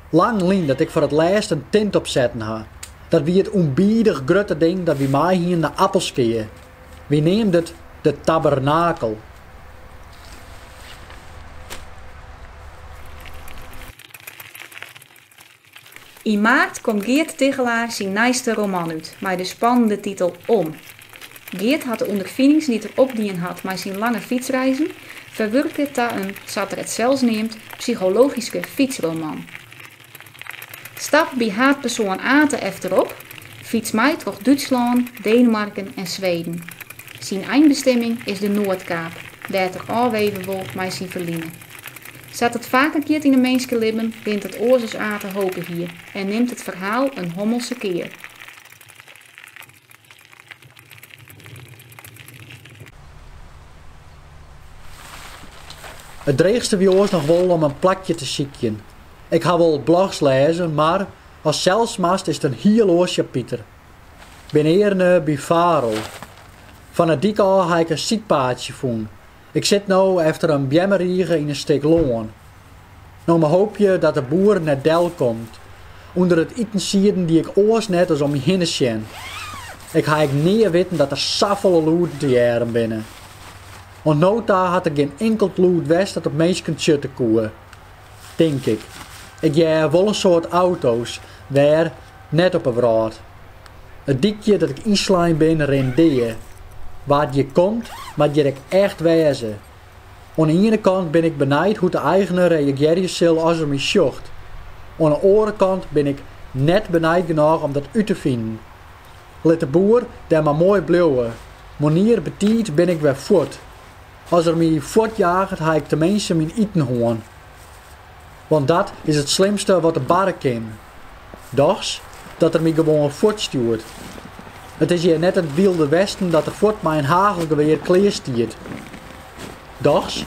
Lang lyn dat ik foar it lêst in tint opsetten ha. Dat wie it ûnbidich grutte ding dat wy mei hiene nei Appelskea. Wy neamden it de tabernakel. Yn maart komt Geart Tigchelaar syn nijste roman út mei de spannende titel Om. Geart hat de ûnderfinings dy't er opdien hat mei syn lange fytsreizen ferwurke ta in, sa't er it sels neamt, psychologyske fytsroman. Stap by haadpersoan Ate efterop, fyts mei troch Dútslân, Denemarken en Sweden. Syn einbestimming is de Noardkaap, dêr't er ôfweve wol mei syn ferline. Sa't it faker giet yn in minskelibben, rint it oars as Ate hope hie en nimt it ferhaal in hommelse kear. It dreechste wie oars noch wol om in plakje te sykjen. Ik ha wol blogs lêzen, mar ast sels moatst is it in hiel oar sjapiter. Bin earne by Varel. Fan 'e dyk ôf ha ik in sydpaadsje fûn. Ik sit no efter in beammerige yn in stik lân. No mar hoopje dat de boer net delkomt. Under it itensieden die ik oars net as om my hinne sjen. Ik ha ek nea witten dat der safolle lûden te hearren binne. Oant no ta hat der gjin inkeld lûd west dat op minsken tsjutte koe. Tink ik. Ik hear wol in soad auto's, wêr net op 'e wrâld. It dykje dat ik ynslein bin rint dea. Wa't hjir komt, moat hjir ek echt wêze. Oan 'e iene kant bin ik benijd hoe't de eigener reagearje sil as er my sjocht. Oan 'e oare kant bin ik net benijd genôch om dat út te finen. Lit de boer dêr mar moai bliuwe. Moarnier betiid bin ik wer fuort. As er my fuortjaget ha ik teminsten myn iten hân. Want dat is it slimste wat der barre kin. Dochs, dat er my gewoan fuortstjoert. It is hjir net it Wylde Westen dat er fuort mei in hagelgewear klear stiet. Dochs,